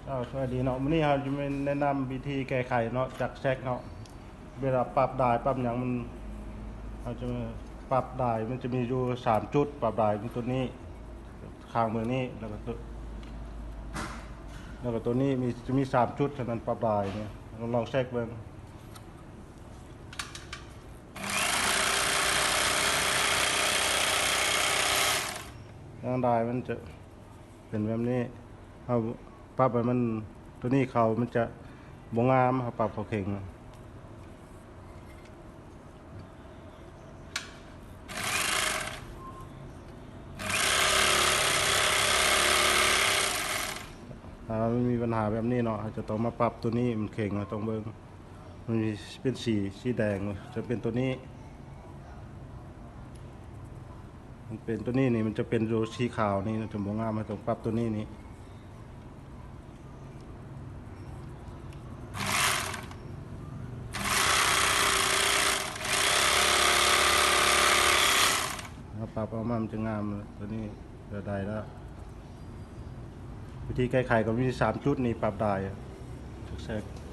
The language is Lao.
ເຈົ້າ ສະບາຍດີເນາະ, ມື້ນີ້ເຮົາຈະມາແນະນຳວິທີແກ້ໄຂເນາະ ຈັກແຊັກເນາະ. ເວລາປັບດາຍປັບຫຍັງມັນ ເຮົາຈະປັບດາຍ ມັນຈະມີຢູ່ສາມຈຸດ ປັບດາຍ ມີໂຕນີ້ ຂ້າງເບື້ອງນີ້ ແລ້ວກໍໂຕ ແລ້ວກໍໂຕນີ້ ມີ ຈະມີສາມຈຸດເທົ່ານັ້ນ ປັບດາຍນີ້. ລອງ ລອງແຊັກເບິ່ງ. ທາງດາຍມັນຈະເປັນແບບນີ້ ເຮົາປັບໃຫ້ມັນ ໂຕນີ້ເຂົ້າມັນຈະບໍ່ງາມ ເຮົາປັບເຂົ້າເຄັ່ງ. ຖ້າມັນມີບັນຫາແບບນີ້ເນາະ ເຮົາຈະຕ້ອງມາປັບໂຕນີ້ ມັນເຄັ່ງ ເຮົາຕ້ອງເບິ່ງ. ມັນມີ ເປັນສີ ສີແດງ ຈະເປັນໂຕນີ້ ມັນເປັນໂຕນີ້ນີ້ ມັນຈະເປັນໂຕສີຂາວນີ້ ຈະບໍ່ງາມ ເຮົາຕ້ອງປັບໂຕນີ້ນີ້. ເຮົາປັບອອກມາ ມັນຈະງາມ ໂຕນີ້ກໍໄດ້ແລ້ວ. ວິທີແກ້ໄຂກໍມີສາມຈຸດນີ້ ປັບດາຍ ຈັກແຊັກ.